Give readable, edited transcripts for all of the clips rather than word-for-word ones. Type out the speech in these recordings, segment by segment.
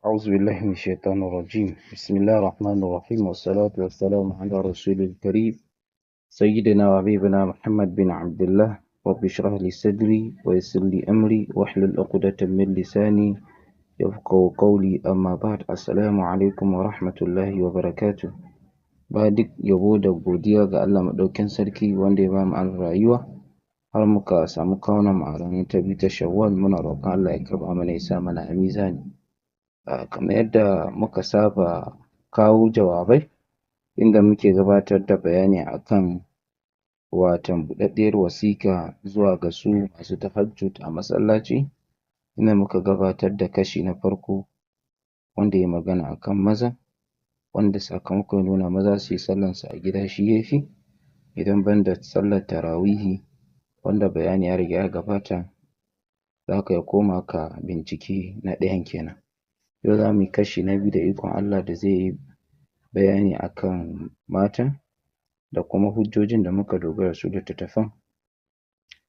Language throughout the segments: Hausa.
أعوذ بالله من الشيطان الرجيم. بسم الله الرحمن الرحيم، والصلاة والسلام على رسول الكريم سيدنا وحبيبنا محمد بن عبد الله. رب اشرح لي صدري ويسر لي أمري واحلل عقدة من لساني يفقهوا قولي. أما بعد، السلام عليكم ورحمة الله وبركاته. Ba duk yabo da godiya ga Allah maɗaukin sarki wanda ya bamu aron rayuwa har muka samu kawunan mu a ranar ta 2 ta Shawwal. Muna roƙon Allah ya karɓa mana, ya sa mana a mizani. Kamar yadda muka saba kawo jawabai inda muke gabatar da bayani akan watan buɗaɗɗiyar wasiƙa zuwa ga su masu tahajjud a masallaci, inda muka gabatar da kashi na farko wanda yayi magana akan maza, wanda sakamakon ya nuna maza su yi sallan su a gida shi yafi, idan banda sallar tarawihi, wanda bayani ya riga ya gabata, zaka iya koma ka binciki na ɗayan kenan. Yau zamu yi kashi na biyu da ikon Allah da zai yi bayani akan mata da kuma hujjojin da muka dogara da su, littattafan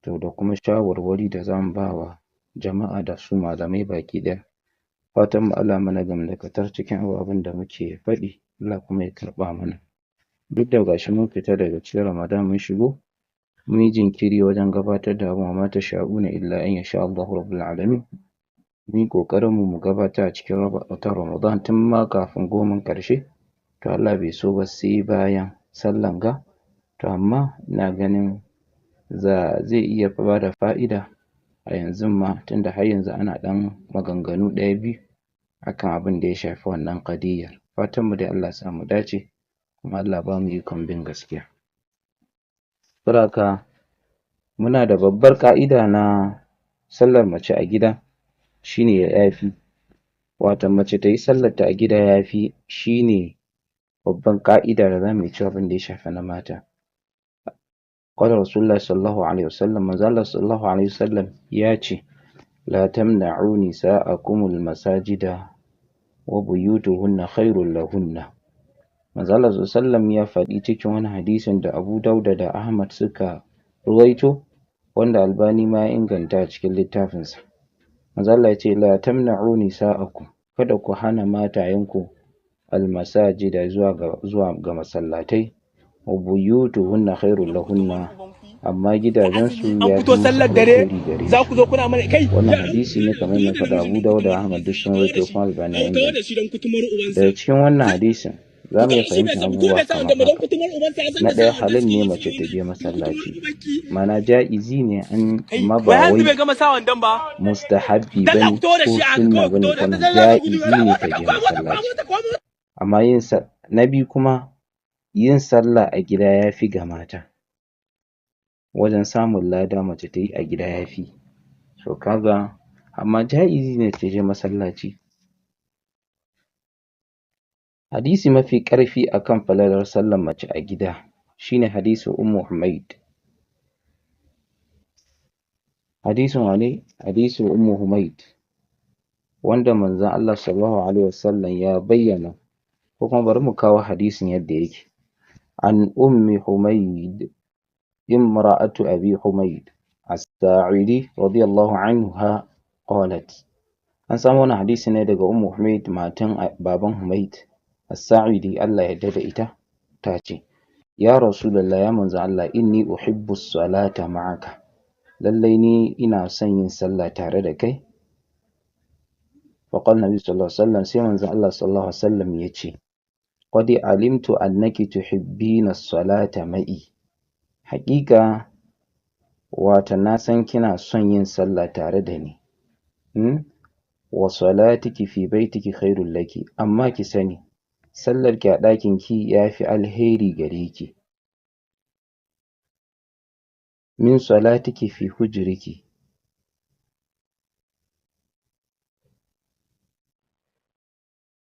to, da kuma shawarwari da zamu ba wa jama'a da su malamai baki ɗaya. Fatan mu Allah mana gamdakatar cikin ababen da muke faɗi, Allah kuma ya karɓa mana. Duk da gashi mun fita daga cikin Ramadan mun shigo, mun yi jinkiri wajen gabatar da abun, wa ma tasha'una illa an yasha Allahu rabbul alamin. Mun yi ƙoƙarin mu mu gabatar a cikin watan Ramadan tun ma kafin goman ƙarshe, to Allah bai so ba sai bayan sallan ga. To amma ina ganin zai iya bada fa'ida a yanzun ma, tunda har yanzu ana ɗan maganganu ɗaya biyu akan abin da ya shafi wannan ƙadiyyar. Fatan mu dai Allah ya sa mu dace, kuma Allah ba mu ikon bin gaskiya. Saboda haka muna da babbar ƙa'ida na sallar mace a gida shine yafi, wato mace tayi sallar ta a gida yafi, shine babban ƙa'ida da zamu iya cewa abin da ya shafi na mata. Qala Rasulullah sallallahu alaihi wasallam, manzo Allah sallallahu alaihi wasallam ya ce: la tamna'u nisa'akumul masajida wa buyutuhunna khairul lahunna. Manzo Allah sallallahu alaihi wasallam ya faɗi cikin wani hadisin da Abu Dauda da Ahmad suka ruwaito, wanda Albani ma ya inganta a cikin littafinsa. Manzo Allah ya ce: la tamna'u nisa'akum, kada ku hana matayenku, almasajida, zuwa ga masallatai, wa buyutuhunna khairul lahunna, amma gidajensu An ya fito fi musu sallar dare alheri gare za su. ku zo kuna mana kai. Wannan hadisi ne kamar yadda faɗa, Abu Dawud da Ahmad duk sun rawaito, kuma Albani ya inganta. Daga cikin wannan hadisin za mu iya fahimtar abubuwa kamar haka: na ɗaya, halal ne mace ta je masallaci, ma'ana ja'izi ne an, amma Wai ba yanzu wai bai gama sa wandon ba. mustahabbi Dalla bane fito da ko shi a sunna kawai bane fito da ko ja'izi ne ta je masallaci. Amma yin sa na biyu kuma, yin sallah a gida yafi ga mata wajen samun lada, mace tayi a gida yafi. So kaga amma ja'izi ne ta je masallaci. Hadisi mafi ƙarfi akan falalar sallar mace a gida shine hadisin Ummu Humaid. Hadisin wane? Hadisin Ummu Humaid, wanda manzon Allah sallallahu alaihi wasallam ya bayyana, ko kuma bari mu kawo hadisin yadda yake. An Ummi Humaid, imra'atu Abi Humaid as-Sa'idi radiyallahu anha, qalat. An samu wannan hadisi ne daga Ummu Humaid, matan baban Humaid as-Sa'idi, Allah ya yarda da ita, ta ce: ya Rasulullah, ya manzon Allah, inni uhibbu salata ma'aka, lallai ni ina son yin sallah tare da kai. Faqala Nabi sallallahu alaihi wasallam, sai manzon Allah sallallahu alaihi wasallam ya ce: qad alimtu annaki tuhibbina salata ma'i, haƙiƙa wato na san kina son yin sallah tare da ni, wa salatiki fi baitiki khairul laki, amma ki sani sallarki a ɗakin ki yafi alheri gare ki min salatiki fi hujriki.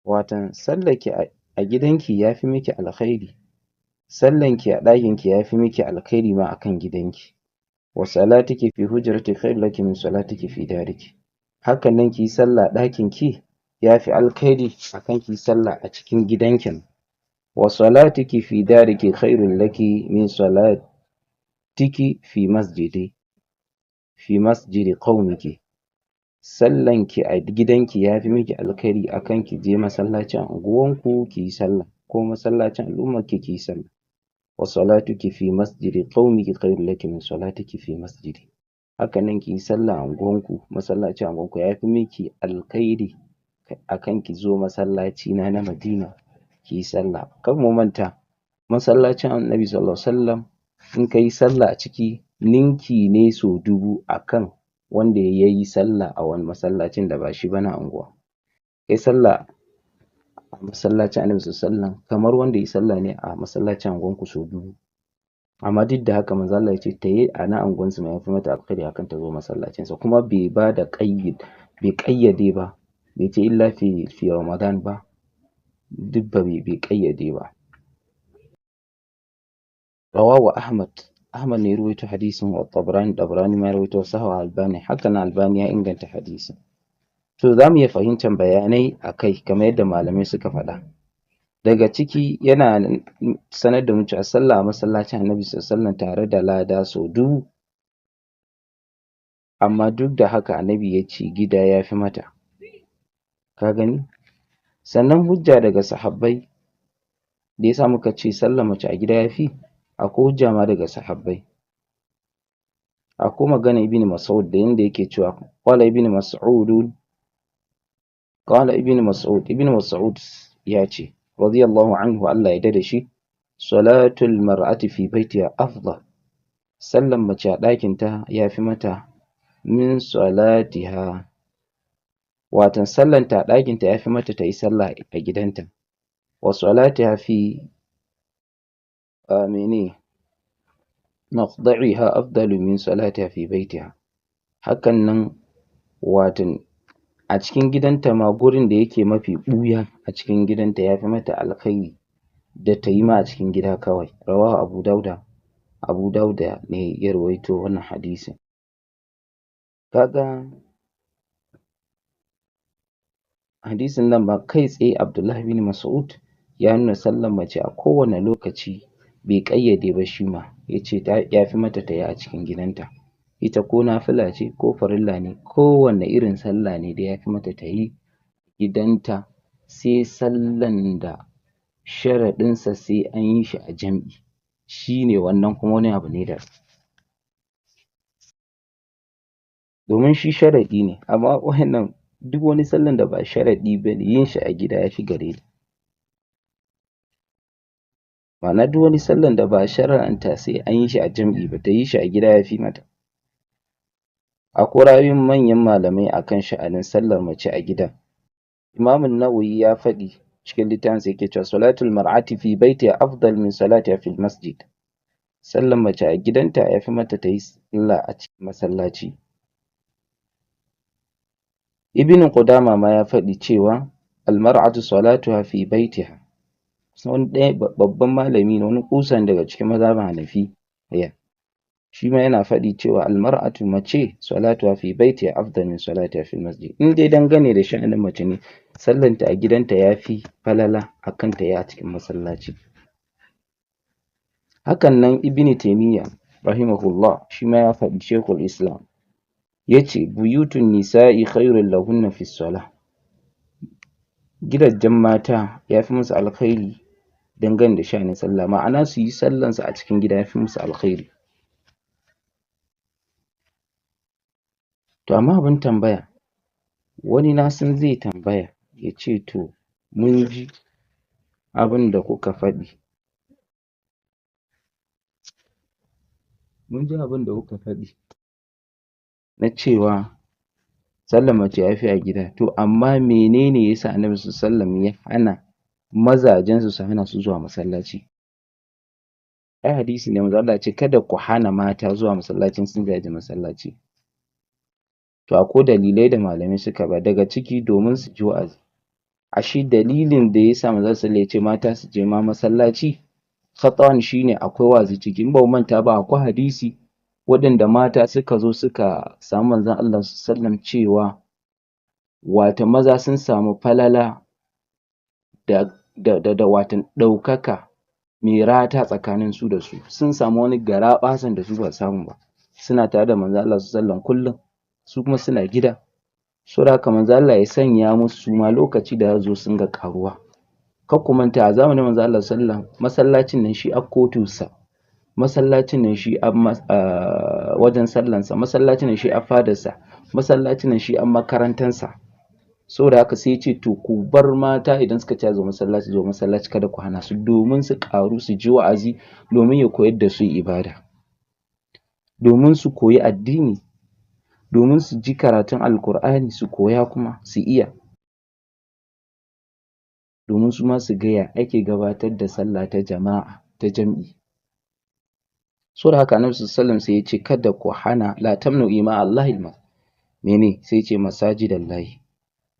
Watan sallarki a gidanki yafi miki alkhairi, sallanki a ɗakinki yafi miki alkhairi ma akan gidanki. Wa salatiki fi hujrati khairul laki min salatiki fi dariki. Hakan nan kiyi sallah a ɗakin ki yafi alkhairi akan kiyi sallah a cikin gidankin. Wa salatiki fi dariki khairul laki min salatiki fi masjidi qaumiki. Sallanki a gidanki ya fi miki alkhairi akan ki je masallacin unguwanku ki yi sallah, ko masallacin al'ummarki ki yi sallah. Wa salatuki fi masjidi qaumiki khairul laki min salatiki fi masjidi. Haka nan ki yi sallah a unguwanku, masallacin unguwanku ya fi miki alkhairi akan ki zo masallaci na na Madina ki yi sallah. Kar mu manta, masallacin Annabi sallallahu alaihi wasallam in ka yi sallah a ciki ninki ne sau 1000 akan wanda ya yi sallah a wani masallacin da ba shi ba na unguwa. Kai sallah a masallacin Annabi sallallahu alaihi wasallam kamar wanda ya yi sallah ne a masallacin unguwanku sau 1000. Amma duk da haka manzo Allah ya ce ta yi a na unguwansu ma ya fi mata alkhairi akan ta zo masallacinsa, kuma bai ba da ƙayyid, bai ƙayyade ba, bai ce illa fi Ramadan ba, duk ba bai ƙayyade ba. Rawahu Ahmad, Ahmad ne ya ruwaito hadisin, wa Tabrani, Tabrani ma ya ruwaito, sahahu Albani, haka nan Albani ya inganta hadisin. To za mu iya fahimtar bayanai a kai kamar yadda malamai suka faɗa. Daga ciki yana sanar da mu cewa sallah a masallacin Annabi sallallahu alaihi wasallam tare da lada sau 1000, amma duk da haka Annabi ya ce gida ya fi mata. Ka gani? Sannan hujja daga sahabbai da yasa muka ce sallar mace a gida ya fi, akwai hujja ma daga sahabbai. Akwai maganar Ibn Mas'ud da yanda yake cewa qala Ibn Mas'ud, qala Ibn Mas'ud, Ibn Mas'ud ya ce radiyallahu anhu, Allah ya yarda da shi, salatul mar'ati fi baitiha afdal, sallan mace a ɗakinta ya fi mata min salatiha, watan sallanta a ɗakinta ya fi mata ta yi sallah a gidanta, wa salatiha fi mene maqda'iha afdalu min salatiha fi baitiha. Hakan nan watan a cikin gidanta ma gurin da yake mafi ɓuya a cikin gidanta ya fi mata alkhairi da ta yi ma a cikin gida kawai. Rawahu Abu Dauda, Abu Dauda ne ya ruwaito wannan hadisin. Kaga hadisin nan ma kai tsaye Abdullahi bin Mas'ud ya nuna sallar mace a kowane lokaci, bai ƙayyade ba, shi ma ya ce ya fi mata ta yi a cikin gidanta. Ita ko nafila ce ko farilla ne, kowane irin sallah ne da ya fi mata ta yi gidanta, sai sallan da sharaɗinsa sai an yi shi a jam'i, shi ne wannan kuma wani abu ne daban. Domin shi sharaɗi ne, amma waɗannan duk wani sallan da ba sharaɗi ba ne yin shi a gida ya fi gare ta. Ma'ana duk wani sallan da ba shar'anta sai an yi shi a jam'i ba, ta yi shi a gida ya fi mata. Akwai ra'ayoyin manyan malamai akan sha'anin sallar mace a gida. Imam Nawawi ya faɗi cikin littafinsa yake cewa salatul mar'ati fi baitiha afdal min salatiha fil masjid. Sallar mace a gidanta ya fi mata ta yi sallah a cikin masallaci. Ibn Qudama ma ya faɗi cewa almar'atu salatuha fi baitiha. Wani ɗaya babban malami ne, wani ƙusan daga cikin mazhaban Hanafi ya shi ma yana faɗi cewa almar'atu mace salatuha fi baitiha afdal min salatiha fil masjid. In dai dangane da sha'anin mace ne, sallanta a gidanta ya fi falala akan ta yi a cikin masallaci. Hakan nan Ibn Taymiyyah rahimahullah shi ma ya faɗi, Sheikhul Islam ya ce buyutun nisa'i khairun lahunna fi salah. Gidajen mata ya fi musu alkhairi dangane da sha'anin sallah, ma'ana su yi sallansu a cikin gida ya fi musu alkhairi. To amma abin tambaya, wani na san zai tambaya ya ce to mun ji abin da kuka faɗi, mun ji abin da kuka faɗi na cewa sallar mace ya fi a gida, to amma menene yasa Annabi sallallahu alaihi wasallam ya hana mazajensu su hana su zuwa masallaci? Ai hadisi ne manzo Allah ya ce kada ku hana mata zuwa masallaci sun gaji masallaci. To akwai dalilai da malamai suka ba daga ciki domin su ji wa'azi. Ashe dalilin da yasa manzo sallallahu alaihi wasallam ya ce mata su je ma masallaci khata'an shine akwai wa'azi ciki. In ba mu manta ba akwai hadisi waɗanda mata suka zo suka samu manzon Allah sallallahu alaihi wasallam cewa wata maza sun samu falala da watan ɗaukaka mai rata tsakanin su da su, sun samu wani garaɓasan da su ba samu ba, suna tare da manzon Allah sallallahu alaihi wasallam kullum, su kuma suna gida. Saboda haka manzo Allah ya sanya musu suma lokaci da zasu zo su dinga ƙaruwa. Kar ku manta a zamanin manzo Allah sallallahu alaihi wasallam masallacin nan shi a kotunsa, masallacin nan shi a wajen sallansa, masallacin nan shi a fadarsa, masallacin nan shi a makarantansa. Saboda haka sai ya ce to ku bar mata idan suka ce zo masallaci zo masallaci, kada ku hana su, domin su ƙaru su ji wa'azi, domin ya koyar da su ibada, domin su koyi addini, domin su ji karatun Alkur'ani su koya kuma su iya, domin su ma su ga ya ake gabatar da sallah ta jama'a ta jam'i. Saboda haka Annabi sallallahu alaihi wasallam sai ya ce kada ku hana, la tamnu ima Allahi mene, sai ya ce masajidallahi,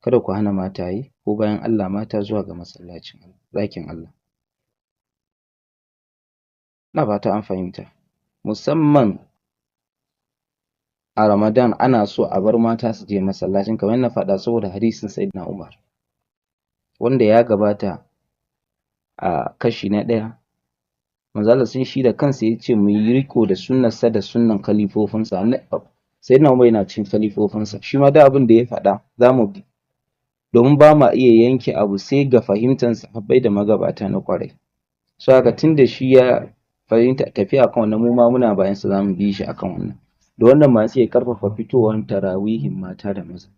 kada ku hana mataye ko bayan Allah mata zuwa ga masallacin ɗakin Allah. Ina fata an fahimta. Musamman a Ramadan ana so a bar mata su je masallacin, kamar na faɗa, saboda hadisin Sayyidina Umar wanda ya gabata a kashi na 1. Manzo Allah sun shi da kansa ya ce mu yi riko da sunnarsa da sunnan khalifofinsa. Sayyidina Umar yana cikin khalifofinsa, shi ma da abin da ya faɗa za mu bi, domin ba ma iya yanke abu sai ga fahimtar sahabbai da magabata na ƙwarai. So haka tunda shi ya fahimta tafiya akan wannan, mu ma muna bayan sa, zamu bi shi akan wannan. Da wannan ma sai ya ƙarfafa fitowar tarawihin mata da maza,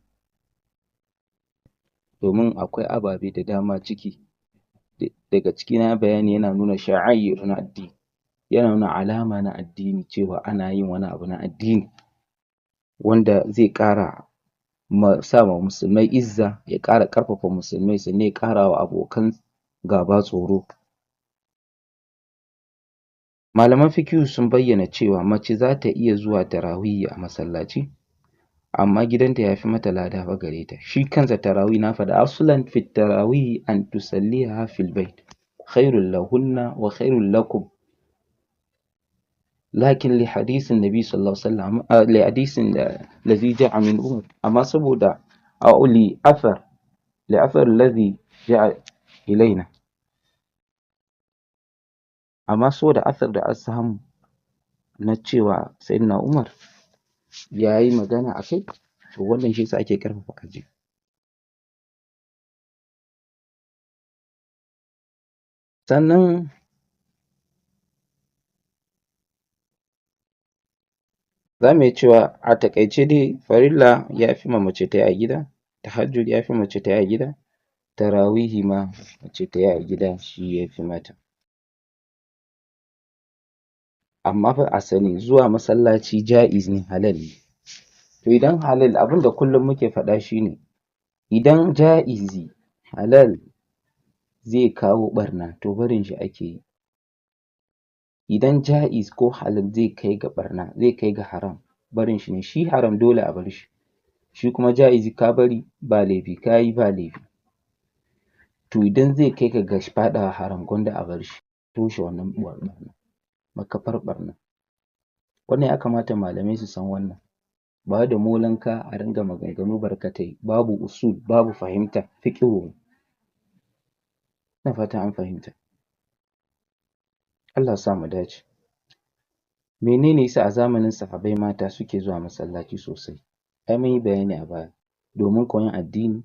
domin akwai ababe da dama ciki. Daga ciki na bayani yana nuna sha'air na addini, yana nuna alama na addini, cewa ana yin wani abu na addini wanda zai ƙara sa ma musulmai izza, ya ƙara ƙarfafa musulmai, sannan ya ƙara wa abokan gaba tsoro. Malaman fikihu sun bayyana cewa mace za ta iya zuwa tarawihi a masallaci, amma gidanta ya fi mata lada fa gare ta. Shi kansa tarawih na faɗa, aslan fi tarawih an tusalliha fil bait khairul lahunna wa khairul lakum, lakin li hadisin nabi sallallahu alaihi wasallam, li hadisin ladhi ja'a min Umar, amma saboda li athar li athar alladhi ja'a ilaina, amma saboda athar da aka samu na cewa Sayyidina Umar ya yi magana a kai, to wannan shi yasa ake ƙarfafa aji. Sannan za mu iya cewa a taƙaice dai farilla ya fi ma mace ta yi a gida, tahajjud ya fi mace ta yi a gida, tarawihi ma mace ta yi a gida shi ya fi mata. Amma fa a sani zuwa masallaci ja'iz ne, halal ne. To idan halal, abin da kullum muke faɗa shine idan ja'izi halal zai kawo ɓarna, to barin shi ake yi. Idan ja'iz ko halal zai kai ga ɓarna, zai kai ga haram, barin shi ne. Shi haram dole a bar shi, shi kuma ja'izi ka bari ba laifi, ka yi ba laifi. To idan zai kai ka ga faɗawa haram, gwanda a bar shi, toshe wannan ɓarna, makafar ɓarna. Wannan ya kamata malamai su san wannan, ba wai da molanka a ringa maganganu barkatai, babu usul, babu fahimta fiƙihu. Ina fata an fahimta. Allah ya sa mu dace. Menene yasa a zamanin sahabbai mata suke zuwa masallaci sosai? Ai mun yi bayani a baya, domin koyon addini,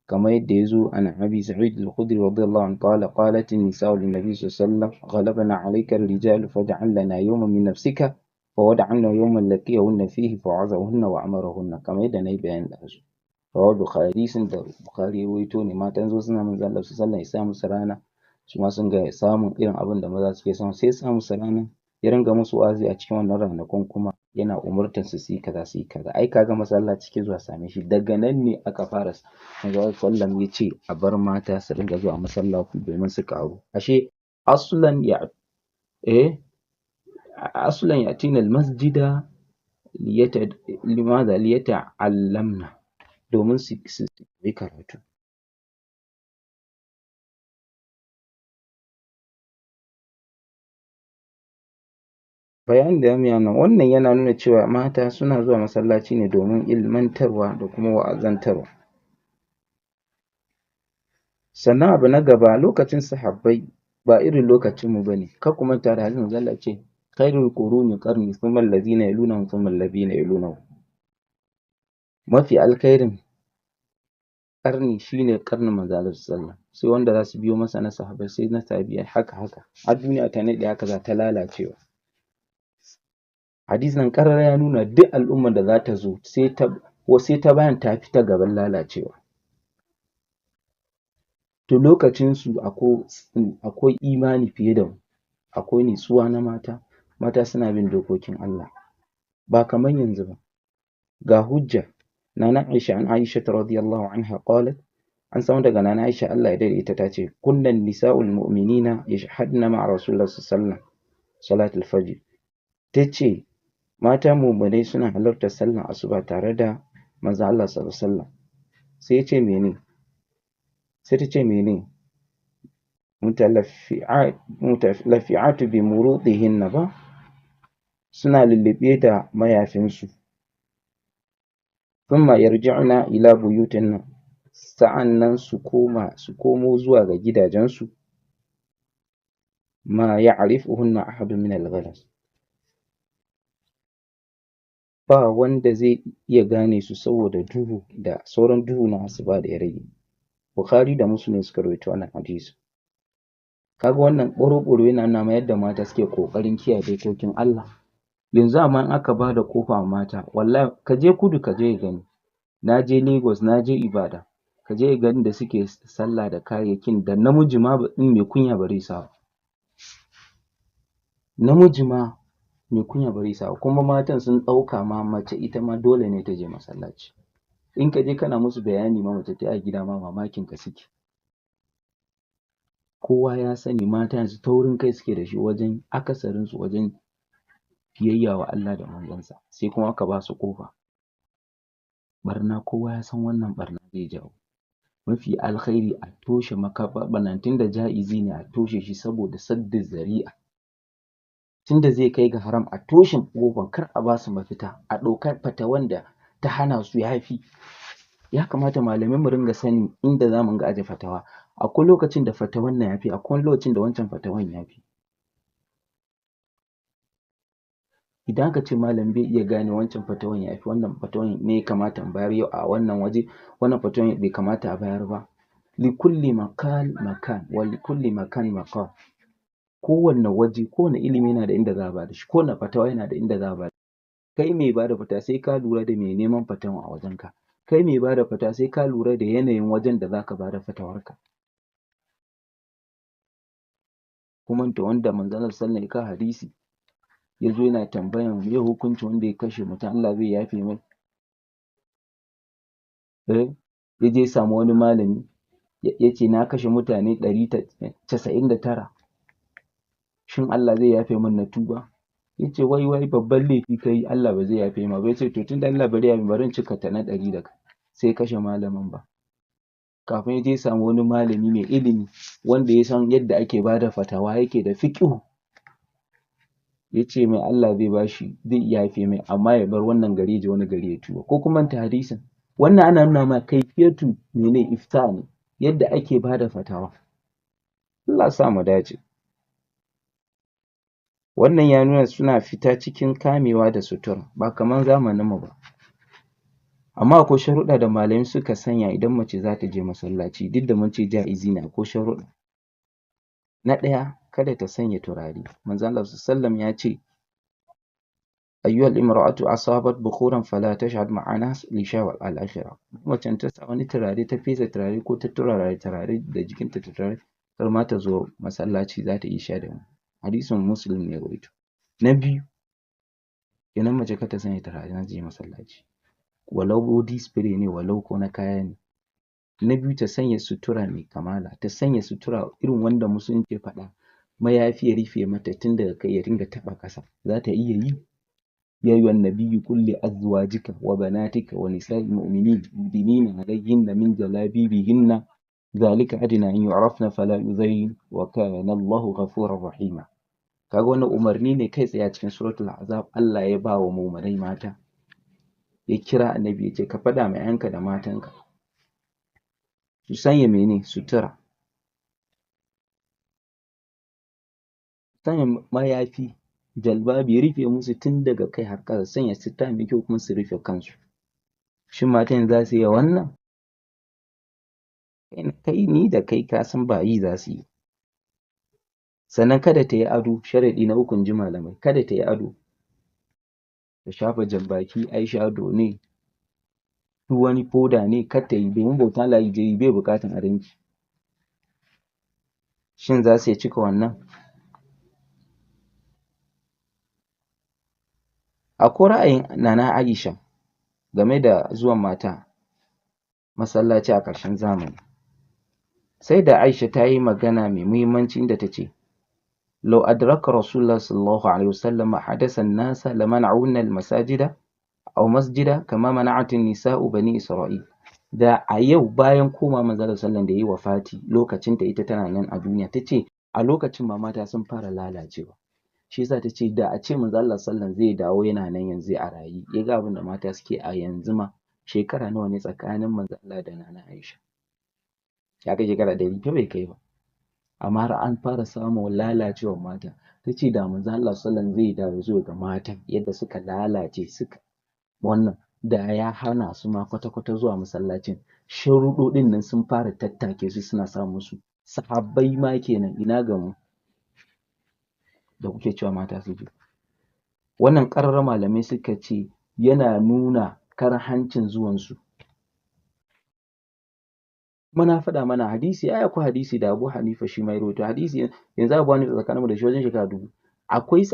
kamar yadda ya zo an Abi Sa'id al-Khudri radiyallahu anhu qala qalat an-nisa'u lin-nabi sallallahu alaihi wasallam ghalabana 'alayka ar-rijal faj'al lana yawman min nafsika fawada'na yawman laqiyahunna fihi fa'azahunna wa amarahunna, kamar yadda nayi bayani ɗazu. Rawal Bukhari, hadisin da Bukhari ya rawaito ne, matan zo suna manzo Allah sallallahu alaihi wasallam ya sa musu rana, su ma sun ga samun irin abin da maza suke samu, sai ya sa musu rana, ya ringa musu wa'azi a cikin wannan ranakun, kuma yana umurtar su su yi kaza su yi kaza. Ai kaga masallaci ke zuwa same shi, daga nan ne aka fara manzo Allah sallallahu alaihi wasallam ya ce a bar mata su ringa zuwa masallaci domin su ƙaru. Ashe aslan ya aslan yatina almasjida limadha liyata'allamna, domin su yi karatu. Bayanin da zamu yi anan, wannan yana nuna cewa mata suna zuwa masallaci ne domin ilmantarwa da kuma wa'azantarwa. Sannan abu na gaba, lokacin sahabbai ba irin lokacin mu bane. Kar ku manta da hadisin manzo Allah ya ce khairul quruni qarni thumma alladhina yalunahum thumma alladhina yalunahum. Mafi alkhairin ƙarni shine ƙarnin manzon Allah sallallahu alaihi wasallam, sai wanda za su biyo masa na sahabbai, sai na tabi'ai, haka haka har duniya ta naɗe, haka za ta lalacewa. Hadisin ƙarara ya nuna duk al'ummar da za ta zo sai ta bayan ta fi ta gaban lalacewa. To lokacin su akwai imani fiye da mu, akwai nutsuwa na mata, mata suna bin dokokin Allah ba kamar yanzu ba. Ga hujja, Nana Aisha, an Aisha radiyallahu anha qalat, an samu daga Nana Aisha Allah ya dade ita ta ce, kunnan nisa'ul mu'minina yashhadna ma'a Rasulullah sallallahu alaihi wasallam salatul fajr. Tace mata mu'minai suna halartar sallar asuba tare da manzon Allah sallallahu alaihi wasallam. Sai yace mene? Sai ta ce mene? Mutalafi'atu bi murudihinna ba, suna lullube da mayafinsu. Thumma yarji'na ila buyutinna, sa'annan su komo zuwa ga gidajensu. Ma ya'rifuhunna ahadun min al-ghalas, ba wanda zai iya gane su saboda duhu da sauran duhu na asuba da ya rage. Bukhari da Muslim suka rawaito wannan hadisi. Kaga wannan ɓoro-ɓoro yana nuna ma yadda mata suke ƙoƙarin kiyaye dokokin Allah. Yanzu amma in aka bada ƙofa wa mata, wallahi ka je kudu ka je ka gani. Na je Lagos, na je Ibadan, ka je ka ga inda suke sallah da kayayyakin da namiji ma in mai kunya ba zai sa ba. Namiji ma mai kunya ba zai sa ba. Kuma matan sun ɗauka ma mace ita ma dole ne ta je masallaci. In ka je kana musu bayani ma mace ta yi a gida ma mamakin ka suke. Kowa ya sani mata yanzu taurin kai suke da shi wajen akasarinsu wajen biyayya wa Allah da manzonsa, sai kuma aka ba su ƙofa. Ɓarna kowa ya san wannan ɓarna zai jawo. Mafi alkhairi a toshe makafa ɓarnan tunda ja'izi ne a toshe shi saboda saddu zari'a. Tunda zai kai ga haram a toshe ƙofan, kar a ba su mafita, a ɗauka fatawan da ta hana su yafi. Ya kamata malamai mu ringa sanin inda za mu ringa aje fatawa. Akwai lokacin da fatawan nan yafi, akwai lokacin da wancan fatawan yafi. Idan aka ce malam bai iya gane wancan fatawan yafi, wannan fatawan ne ya kamata in bayar yau a wannan waje, wannan fatawan bai kamata a bayar ba. Likulli maqal makan wa likulli makan maqal. Kowanne waje, kowanne ilimi yana da inda za a bada shi, kowanne fatawa yana da inda za a bada. Kai mai bada fatawa sai ka lura da mai neman fatawan a wajenka. Kai mai bada fatawa sai ka lura da yanayin wajen da zaka bada fatawarka. Kuma da wanda manzon Allah sallallahu alaihi wasallam ya kawo hadisi, ya zo yana tambayan me hukuncin wanda ya kashe mutum, Allah zai yafe mai. Ya je ya samu wani malami ya ce na kashe mutane 199, shin Allah zai yafe min na tuba? Ya ce wai wai babban laifi ka yi, Allah ba zai yafe ma ba. Ya ce to tunda Allah bari yafe, bari in cika ta na 100 da kai. Sai kashe malamin ba. Kafin ya je ya samu wani malami mai ilimi wanda ya san yadda ake bada fatawa, yake da fiƙihu, ya ce mai Allah zai bashi, zai yafe mai, amma ya bar wannan gari ya je wani gari ya tuba. Ko kuma ta hadisin wannan ana nuna ma kaifiyatu mene ifta ne, yadda ake bada fatawa. Allah sa mu dace. Wannan ya nuna suna fita cikin kamewa da sutura, ba kamar zamanin mu ba. Amma akwai sharuɗa da malamai suka sanya idan mace za ta je masallaci, duk da mun ce ja'izi ne, akwai sharuɗa. Na ɗaya, kada ta sanya turare. Manzon Allah sallallahu alaihi wasallam ya ce, ayyuhal imra'atu asabat bukhuran fala tashhad ma'a nas li shahwat al-akhirah. Macen ta sa wani turare, ta fesa turare ko ta turara turare da jikinta ta turare, kar ma ta zo masallaci za ta isha da mu. Hadisin Muslim ne ya rawaito. Na biyu, kenan mace kar ta sanya turare za ta je masallaci, walau body spray ne, walau ko na kaya ne. Na biyu, ta sanya sutura mai kamala, ta sanya sutura irin wanda musulunci ya faɗa, mayafi ya rufe mata tun daga kai ya dinga taɓa ƙasa. Za ta iya yi? Ya ayyuhan nabiyyu qul li azwajika wa banatika wa nisa'il mu'minin yudnina alayhinna min jalabibihinna dhalika adna an yu'rafna fala yuzayn wa kana Allahu ghafurar rahima. Kaga wannan umarni ne kai tsaye a cikin suratul Ahzab Allah ya ba wa mu'minai mata. Ya kira annabi ya ce ka faɗa ma 'yanka da matanka su sanya mene? Sutura. Sanya mayafi, jalbabi ya rufe musu tun daga kai har ƙasa, sanya sutura mai kyau kuma su rufe kansu. Shin matan za su iya wannan? Kai ni da kai ka san ba yi za su yi. Sannan kada ta yi ado, sharaɗi na uku in ji malamai, kada ta yi ado. Ta shafa jan-baki, eyeshadow ne, duk wani foda ne, kar ta yi, domin bautan Allah je yi bai buƙatan adonki. Shin za su iya cika wannan? Akwai ra'ayin Nana Aisha game da zuwan mata masallaci a ƙarshen zamani. Sai da Aisha ta yi magana mai muhimmanci inda ta ce, لو أدرك رسول الله صلى الله عليه وسلم حدث الناس لمنعون المساجد أو مسجد كما منعت النساء بني إسرائيل. Da a yau bayan koma manzo Allah sallallahu da yayi wafati lokacin ta ita tana nan a duniya, tace a lokacin ma mata sun fara lalacewa. Shi yasa tace da a ce manzo Allah sallallahu zai dawo yana nan yanzu a raye, ya ga abin da mata suke a yanzu ma, shekara nawa ne tsakanin manzo Allah da Nana Aisha? Ya kai shekara 100 fa bai kai ba. Amma har an fara samun lalacewar mata. Tace da manzo Allah sallallahu zai dawo zuwa ga matan yadda suka lalace suka wannan, da ya hana su ma kwata-kwata zuwa masallacin. Sharuɗoɗin nan sun fara tattake su suna sa musu. Sahabbai ma kenan, ina ga mu da kuke cewa mata su je. Wannan ƙarara malamai suka ce yana nuna karhancin zuwansu. Kuma na faɗa mana hadisi, ai akwai hadisi da Abu Hanifa shi ma ya rawaito hadisi, yanzu Abu Hanifa tsakaninmu da shi wajen shekara 1000. Akwai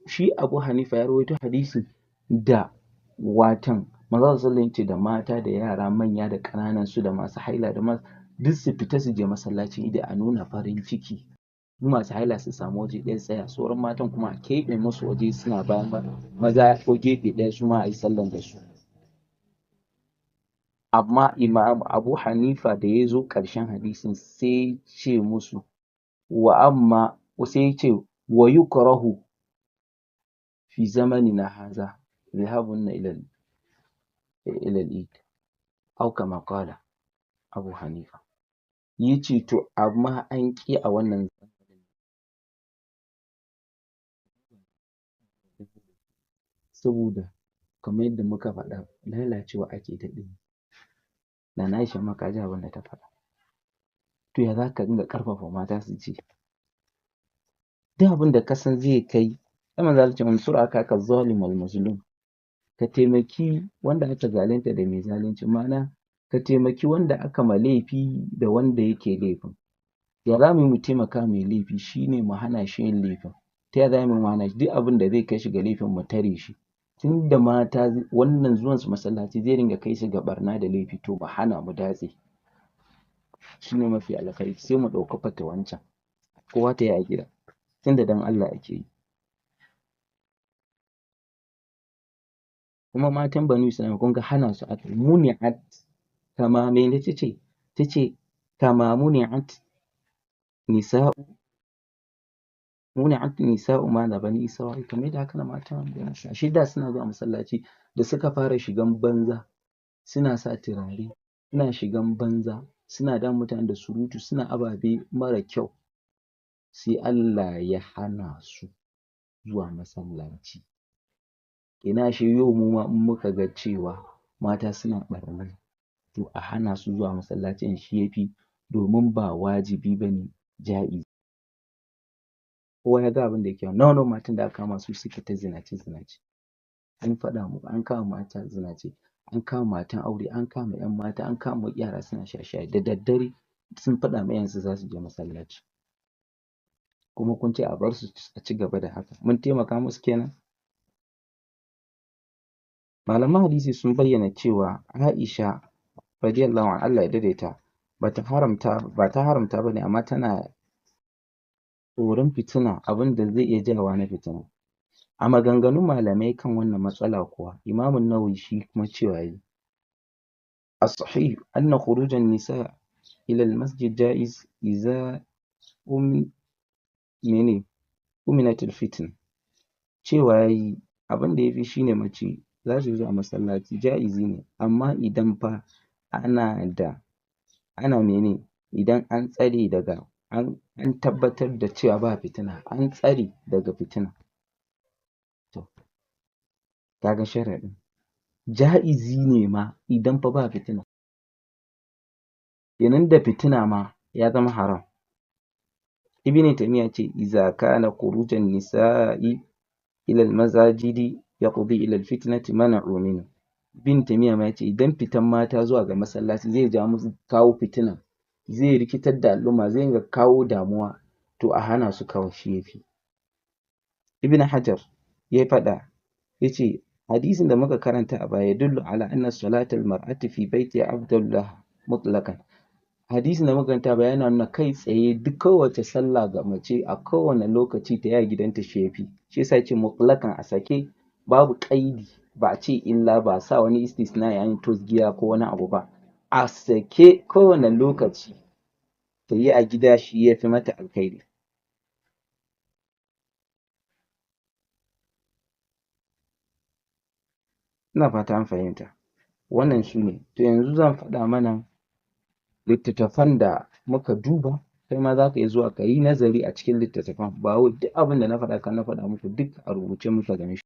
shi Abu Hanifa ya rawaito hadisi da watan manzo sallallahu alaihi wasallam da mata da yara manya da ƙananan su da masu haila da duk su fita su je masallacin idi a nuna farin ciki. Masu haila su samu waje ɗaya tsaya, sauran matan kuma a keɓe musu waje suna bayan maza ko gefe ɗaya su ma a yi sallan da su. Amma Imam Abu Hanifa da ya zo ƙarshen hadisin sai ce musu wa amma sai ce wa yukrahu fi zamanina haza dhahabunna ila al-eid aw kama qala Abu Hanifa. Yace to amma an ƙi a wannan saboda kamar yadda muka faɗa lalacewa ake ta ɗin. Nana Aisha ma ka ji abin da ta faɗa. To ya za ka dinga ƙarfafa mata su ce? Duk abin da ka san zai kai, ai manzo Allah ce unsur akaka zalim wal mazlum. Ka taimaki wanda aka zalunta da mai zalunci, ma'ana ka taimaki wanda aka ma laifi da wanda yake laifin. Ya za mu yi mu taimaka mai laifi shine mu hana shi yin laifin. Ta ya za mu hana shi? Duk abin da zai kai shi ga laifin mu tare shi. Tunda mata wannan zuwan su masallaci zai ringa kai su ga ɓarna da laifi, to mu hana mu datse. Shine mafi alkhairi, sai mu ɗauka fatawan can. Kowa ta yi a gida. Tunda don Allah ake yi. Kuma matan Banu Isra'ila kun ga hana su aka yi. Muni'at kama mene tace? Tace kama muni'at nisa'u muni'at nisa'u ma da Bani Isra'ila, kamar yadda aka hana matan Bani Isra'ila. Ashe da suna zuwa masallaci da suka fara shigan banza, suna sa turare, suna shigan banza, suna damun mutane da surutu, suna ababe mara kyau. Sai Allah ya hana su zuwa masallaci. Ina ashe yau mu ma in muka ga cewa mata suna ɓarna, to a hana su zuwa masallacin shi yafi, domin ba wajibi bane ja'izi. Kowa ya ga abin da yake. Nawa matan da aka kama su suke ta zinace zinace. An faɗa muku an kama mata zinace, an kama matan aure, an kama ƴan mata, an kama yara suna shaye-shaye da daddare sun faɗa ma iyayensu za su je masallaci. Kuma kun ce a bar su a ci gaba da haka. Mun taimaka musu kenan. Malaman hadisi sun bayyana cewa Aisha radiyallahu anha Allah ya daidaita bata haramta ba ta haramta bane, amma tana tsoron fitina, abin da zai iya jawowa na fitina. A maganganun malamai kan wannan matsala kuwa, Imam Nawawi shi kuma cewa yayi as-sahih anna khuruj an-nisa ila al-masjid jaiz idza uminat al-fitna. Cewa yayi abin da yafi shine mace za su zuwa masallaci jaizi ne, amma idan fa ana da ana mene idan an tsare daga an tabbatar da cewa ba fitina, an tsare daga fitina. To kaga sharaɗin. Ja'izi ne ma idan fa ba fitina. Kenan da fitina ma ya zama haram. Ibn Taymiyyah ce iza kana khurujan nisa'i ila al-masajidi yaqdi ila al-fitnati mana'u minhu. Ibn Taymiyyah ma yace idan fitan mata zuwa ga masallaci zai ja musu kawo fitina, zai rikitar da al'umma, zai ga kawo damuwa, to a hana su kawai shi yafi. Ibn Hajar ya faɗa yace hadisin da muka karanta a baya yadullu ala anna salatal mar'ati fi baitiha afdalu laha mutlaqan. Hadisin da muka karanta baya yana nuna kai tsaye duk kowace sallah ga mace a kowane lokaci ta yi a gidanta shi yafi. Shi yasa yace mutlaqan, a sake, babu ƙaidi, ba a ce illa ba, a sa wani istisna yayin tosgiya ko wani abu ba. A sake kowane lokaci ta yi a gida shi yafi mata alkhairi. Ina fata an fahimta. Wannan shi ne. To yanzu zan faɗa mana littattafan da muka duba, kai ma za ka iya zuwa ka yi nazari a cikin littattafan. Ba wai duk abin da na faɗa kan na faɗa muku duk a rubuce muka gan shi.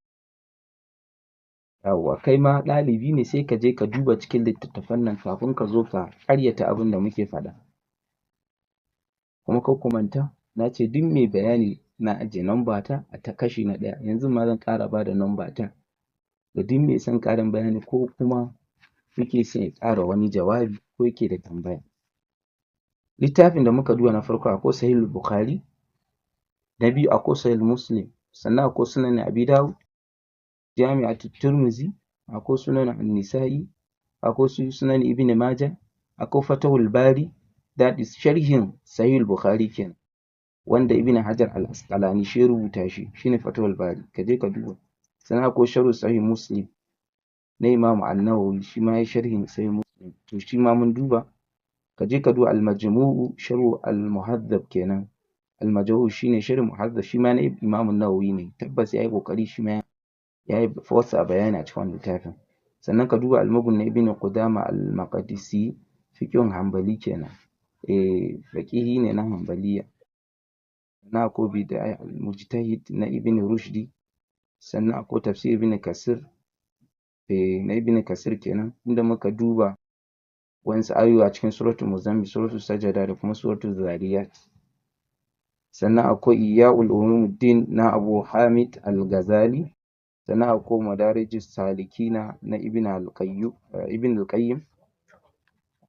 Yawwa, kai ma ɗalibi ne sai ka je ka duba cikin littattafan nan kafin ka zo ka ƙaryata abin da muke faɗa. Kuma kar ku manta, na ce duk mai bayani na ajiye namba ta a ta kashi na ɗaya. Yanzu ma zan ƙara ba da namba ta ga duk mai son ƙarin bayani ko kuma yake son ya ƙara wani jawabi ko yake da tambaya. Littafin da muka duba na farko akwai Sahihul Bukhari, na biyu akwai Sahih Muslim, sannan akwai Sunan Abi Dawud, Jami'atu Tirmidhi, akwai Sunan An-Nisa'i, akwai Sunan Ibn Majah, akwai Fatahul Bari, that is sharhin Sahihul Bukhari kenan, wanda Ibn Hajar Al-Asqalani shi ya rubuta shi, shine Fatahul Bari, ka je ka duba. Sannan akwai Sharh Sahih Muslim na Imam An-Nawawi, shi ma ya sharhin Sahih Muslim, to shi ma mun duba. Ka je ka duba Al-Majmu'u Sharh Al-Muhadhab kenan. Al-Majmu' shine sharh Muhadhab, shi ma na Imam An-Nawawi ne, tabbas yayi kokari shi ma yayi wasa bayani a cikin wannan littafin. Sannan ka duba Al-Mughni na Ibn Qudama Al-Maqdisi, fiqhun Hanbali kenan, faqihi ne na Hanbaliya. Sannan akwai Bidaya Al-Mujtahid na Ibn Rushdi, sannan akwai Tafsir Ibn Kasir, na Ibn Kasir kenan, inda muka duba wasu ayoyi a cikin Suratul Muzammil, Suratul Sajada da kuma Suratul Zariyat. Sannan akwai Ihya'ul Ulumuddin na Abu Hamid Al-Ghazali, sannan akwai Madarijus Salikina na Ibn Al-Qayyim.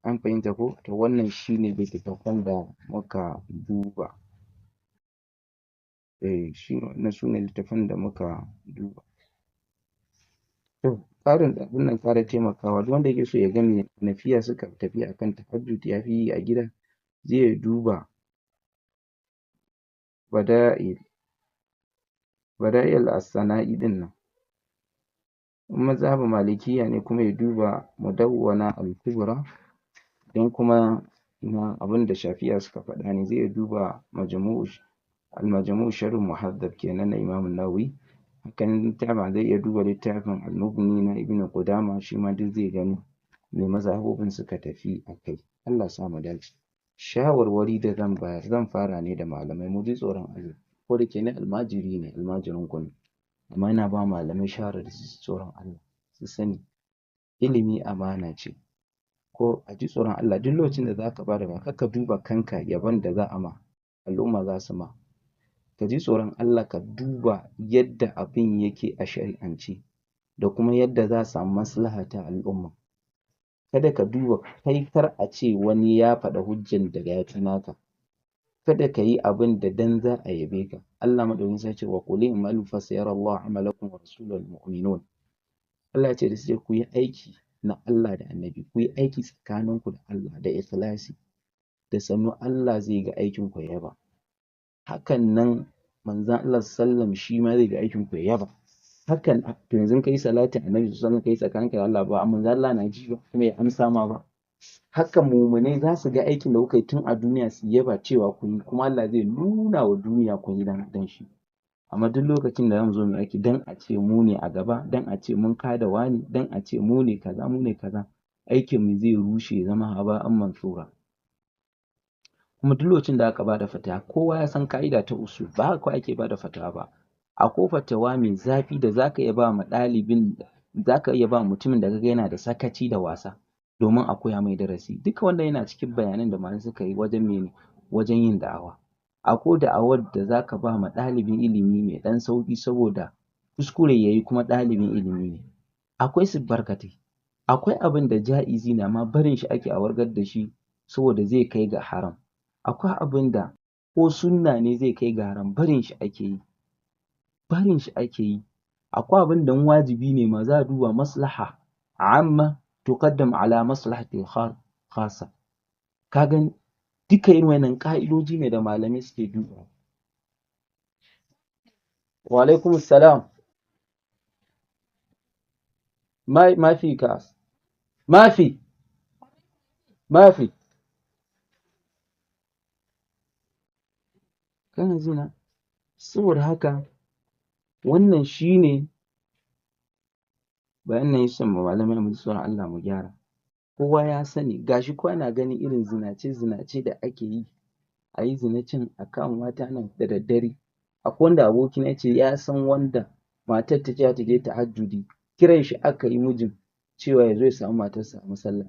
An fahimta ko? To wannan shine littattafan da muka duba. Shi wannan sune littattafan da muka duba. To ƙarin abin nan ƙara taimakawa duk wanda yake so ya ga me Hanafiya suka tafi akan tahajjud ya fi yi a gida, zai duba Bada'i al-Sana'i ɗin nan. In mazhabin Malikiyya ne kuma ya duba Mudawwana al-Kubra, idan kuma na abin da Shafi'iyya suka faɗa ne zai duba Majmu'u Al-Majmu' Sharh Muhadhab kenan na Imam An-Nawawi. Hakan littafin zai iya duba littafin Al-Mughni na Ibn Qudama, shi ma duk zai gani me mazhabobin suka tafi a kai. Allah ya sa mu dace. Shawarwari da zan bayar, zan fara ne da malamai, mu ji tsoron Allah. Ko da ke ni almajiri ne, almajirin ku ne, amma ina ba malamai shawara da su ji tsoron Allah, su sani ilimi amana ce. Ko a ji tsoron Allah duk lokacin da zaka bada ba, kar ka duba kanka yabon da za a ma, al'umma za su ma. Ka ji tsoron Allah, ka duba yadda abin yake a shari'ance da kuma yadda za a samu maslaha ta al'umma. Kada ka duba kai, kar a ce wani ya faɗa hujjan da ya fi naka. Kada ka yi abin da dan za a yabe ka. Allah madaukakin sarki ce wa qul i'malu fa sayarallahu amalakum wa rasuluhu wal mu'minun. Allah ya ce da su ku yi aiki na Allah da Annabi, ku yi aiki tsakaninku da Allah da ikhlasi, da sannu Allah zai ga aikin ku ya yaba. Hakan nan manzon Allah sallam shi ma zai ga aikin ku ya yaba. Hakan to yanzu kai salatin Annabi sallallahu alaihi wasallam kai tsakaninka da Allah, ba manzon Allah na ji ba kuma ya amsa ma ba. Haka mumunai za su ga aikin da kuka yi tun a duniya su yaba cewa kun yi, kuma Allah zai nuna wa duniya kun yi dan shi. Amma duk lokacin da zamu zo mu yi aiki dan a ce mu ne a gaba, dan a ce mun kada wani, dan a ce mu ne kaza, mu ne kaza, aikin mu zai rushe ya zama haba'an mansura. Kuma duk lokacin da aka bada fatawa, kowa ya san ka'ida ta usul, ba haka kawai ake bada fatawa ba. Akwai fatawa mai zafi da zaka iya ba ma ɗalibin Za ka iya ba mutumin da ka ga yana da sakaci da wasa domin a koya mai darasi. Duka wannan yana cikin bayanan da malamai suka yi wajen mene, wajen yin da'awa. Akwai da'awar da za ka ba ma ɗalibin ilimi mai ɗan sauƙi saboda kuskure ya yi, kuma ɗalibin ilimi ne. Akwai su barkatai. Akwai abin da ja'izi ne, amma barin shi ake a wargar da shi saboda zai kai ga haram. Akwai abin da ko sunna ne zai kai ga haram, barin shi ake yi. Barin shi ake yi. Akwai abin da wajibi ne ma, za a duba maslaha amma tuqaddam ala maslahatil khassa. Ka gani, duka irin wannan ƙa'idoji ne da malamai suke dubawa. Wa alaikum salam. ما في كاس، ما في، ما في. Kana ji na? Saboda haka wannan shine bayanin son malamai. Mu ji tsoron Allah, mu gyara. Kowa ya sani, gashi kowa na ganin irin zinace-zinace da ake yi, a yi zina can, a kama mata nan da daddare. Akwai wanda abokina ya ce ya san wanda matar ta ce za ta je tahajjudi, kiran shi aka yi, mijin, cewa ya zo ya samu matarsa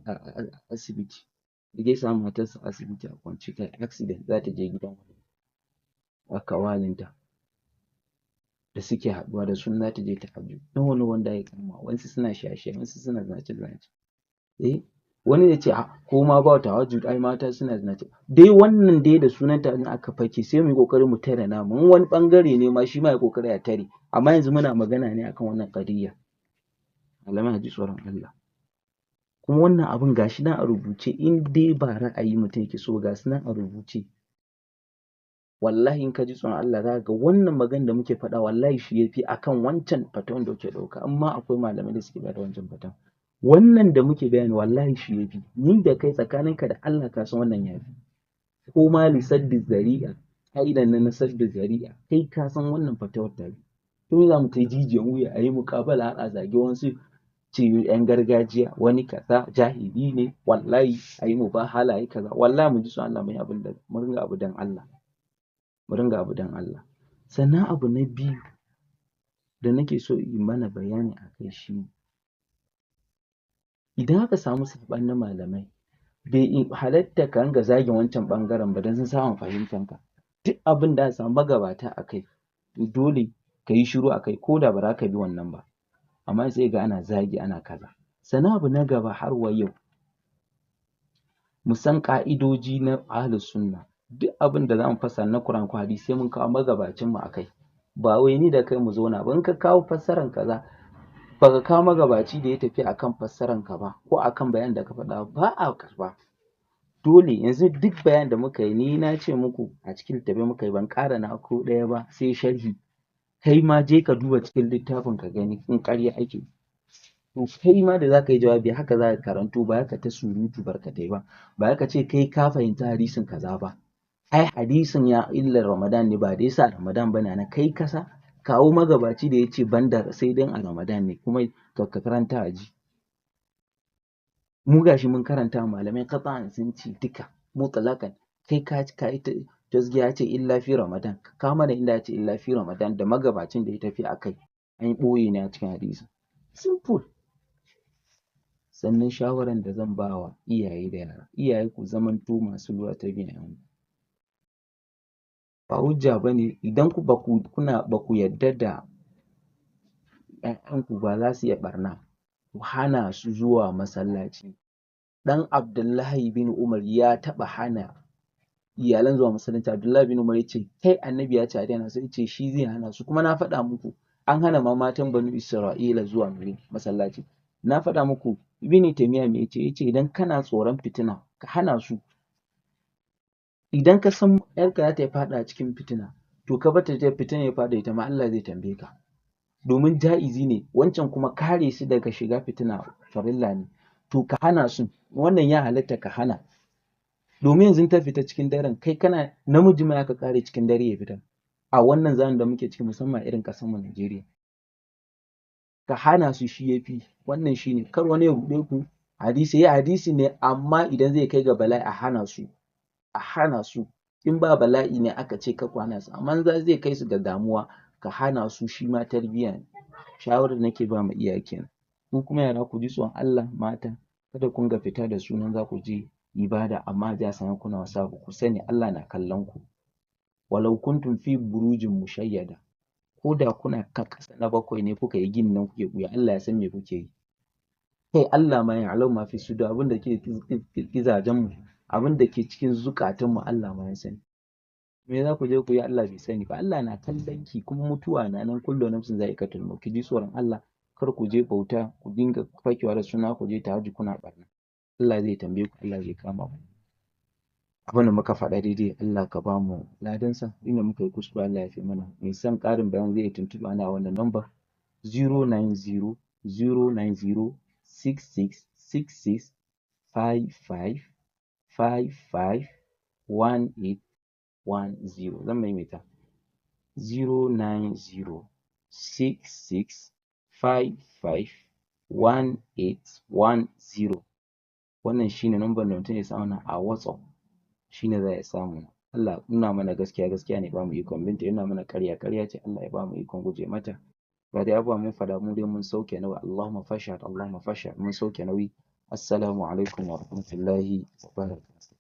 a asibiti. Ya je ya samu matarsa a asibiti a kwance, ta yi accident, za ta je gidan kawalinta da suke haɗuwa da su, za ta je tahajjud. Nawa ne wanda ake kamawa? Wasu suna shaye-shaye, wasu suna zinace-zinace. Wani zai ce ko ma ba tahajjud, ai mata suna zinace. Dai wannan dai da sunan tahajjud aka fake, sai mu yi ƙoƙari mu tare namu. In wani ɓangare ne ma, shi ma ya ƙoƙari a tare. Amma yanzu muna magana ne akan wannan ƙadiyya. Malamai, a ji tsoron Allah. Kuma wannan abun gashi nan a rubuce, in dai ba ra'ayi mutum yake so, ga su nan a rubuce. Wallahi in ka ji tsoron Allah, za ka ga wannan maganar da muke faɗa, wallahi shi ya fi akan wancan fatawan da kuke ɗauka. In ma akwai malamai da suke bada wancan fatawan, wannan da muke bayani wallahi shi ya fi. Ni da kai, tsakaninka da Allah, ka san wannan ya fi. Ko ma li saddi zari'a, ƙa'idan nan na saddi zari'a, kai ka san wannan fatawar ta fi. To, me za mu ta jijiyan wuya, a yi muƙabala har a zagi wasu, ce ‘yan gargajiya, wani kaza, jahili ne? Wallahi a yi mubahala, a yi kaza. Wallahi mu ji tsoron Allah, mu yi abin da mu ringa abu don Allah, mu ringa abu don Allah. Sannan abu na biyu da nake so in mana bayani a kai shi ne, idan aka samu saɓani na malamai, bai halatta ka ringa zagin wancan ɓangaren ba don sun saɓa ma fahimtan ka. Duk abin da aka samu magabata a kai, to dole ka yi shiru a kai, ko da ba za ka bi wannan ba. Amma sai ga ana zagi, ana kaza. Sannan abu na gaba har wa yau, mu san ƙa'idoji na Ahlus Sunna. Duk abin da za mu fassara na Qur'ani ko hadisi, sai mun kawo magabacin mu a kai. Ba wai ni da kai mu zauna ba, in ka kawo fassaran kaza, baka kawo magabaci da ya tafi akan fassaran ka ba ko akan bayanin da ka faɗa, ba a karɓa. Dole yanzu duk bayanin da muka yi, ni na ce muku a cikin littattafai muka yi, ban ƙara na ko ɗaya ba sai sharhi. Kai ma je ka duba cikin littafin ka gani in ƙarya ake. To, kai ma da zaka yi jawabi, haka zaka karanto, ba ka ta surutu barkatai ba, ba ka ce kai ka fahimci hadisin kaza ba, ai hadisin ya illar Ramadan ne, ba dai sa Ramadan bane na kai kasa. Kawo magabaci da yace banda, sai dai a Ramadan ne, kuma ka karanta a ji. Mu gashi mun karanta, malamai qat'an sun ce duka mutlaqan. Kai ka yi gaskiya ya ce illa fi Ramadan, ka kawo mana inda ya ce illa fi Ramadan da magabacin da ya tafi a kai. An ɓoye ne a cikin hadisi. Simple. Sannan shawaran da zan ba wa iyaye da yara: iyaye, ku zamanto masu lura da tarbiyyar ƴaƴanku. Ba hujja bane idan ku baku kuna baku yadda da ƴaƴanku ba za su iya ɓarna, ku hana su zuwa masallaci. Ɗan Abdullahi bin Umar ya taɓa hana iyalan zuwa masallaci. Abdullahi bin Umar ya ce, "Kai, Annabi ya ce a daina." Sai ya ce shi zai hana su. Kuma na faɗa muku, an hana ma matan Banu Isra'ila zuwa masallaci. Na faɗa muku Ibn Taymiyyah me yace? Yace idan kana tsoron fitina, ka hana su. Idan ka san ƴarka za ta faɗa cikin fitina, to ka barta ta fitina ya faɗa, ita ma Allah zai tambaye ka, domin ja'izi ne wancan, kuma kare su daga shiga fitina farilla ne. To, ka hana su, wannan ya halatta ka hana. Domin yanzu ta fita cikin daren, kai kana namiji ma ka kare cikin dare ya fita a wannan zamanin da muke ciki, musamman irin ƙasar mu Najeriya. Ka hana su shi yafi. Wannan shine, kar wani ya ruɗe ku, hadisi ya hadisi ne, amma idan zai kai ga bala'i, a hana su, a hana su. In ba bala'i ne aka ce kar ku hana su, amma zai kai su ga damuwa, ka hana su, shi ma tarbiyya ne. Shawarar da nake ba ma iyaye kenan. Ku kuma yara, ku ji tsoron Allah. Mata, kada ku ga fita da sunan za ku je ibada amma a je a same kuna wasu abu. Ku sani Allah na kallon ku. Walau kuntum fi burujin mushayyada, ko da kuna ƙasa na bakwai ne kuka yi ginin nan kuke ɓuya, Allah ya san me kuke yi. Kai, Allah ma ya alau ma fi sudur, abin da ke kirazan mu, abin da ke cikin zukatan mu, Allah ma ya sani. Me za ku je ku yi Allah bai sani ba? Allah na kallon ki, kuma mutuwa na nan, kullu nafsin za'iqatul maut. Ki ji tsoron Allah, kar ku je bauta ku dinga fakewa da suna ku je tahajjud kuna ɓarna. Allah zai tambaye ku, Allah zai kama ku. Abin da muka faɗa daidai, Allah ka ba mu ladansa. Inda muka yi kuskure, Allah ya fi mana. Mai son ƙarin bayani zai iya tuntuɓa na a wannan number: 090 090 66 66 55 55 18 10. Zan maimaita: 090 66 55 18 10. Wannan shine number da mutum ya samu a WhatsApp, shine za a samu. Allah nuna mana gaskiya gaskiya ne, bamu ikon binta. Nuna mana ƙarya ƙarya ce, Allah ya bamu ikon guje mata. Ga dai abubuwa mun faɗa, mu dai mun sauke nauyi. Allahumma fashhad, Allahumma fashhad, mun sauke nauyi. Assalamu alaikum wa rahmatullahi wa barakatuh.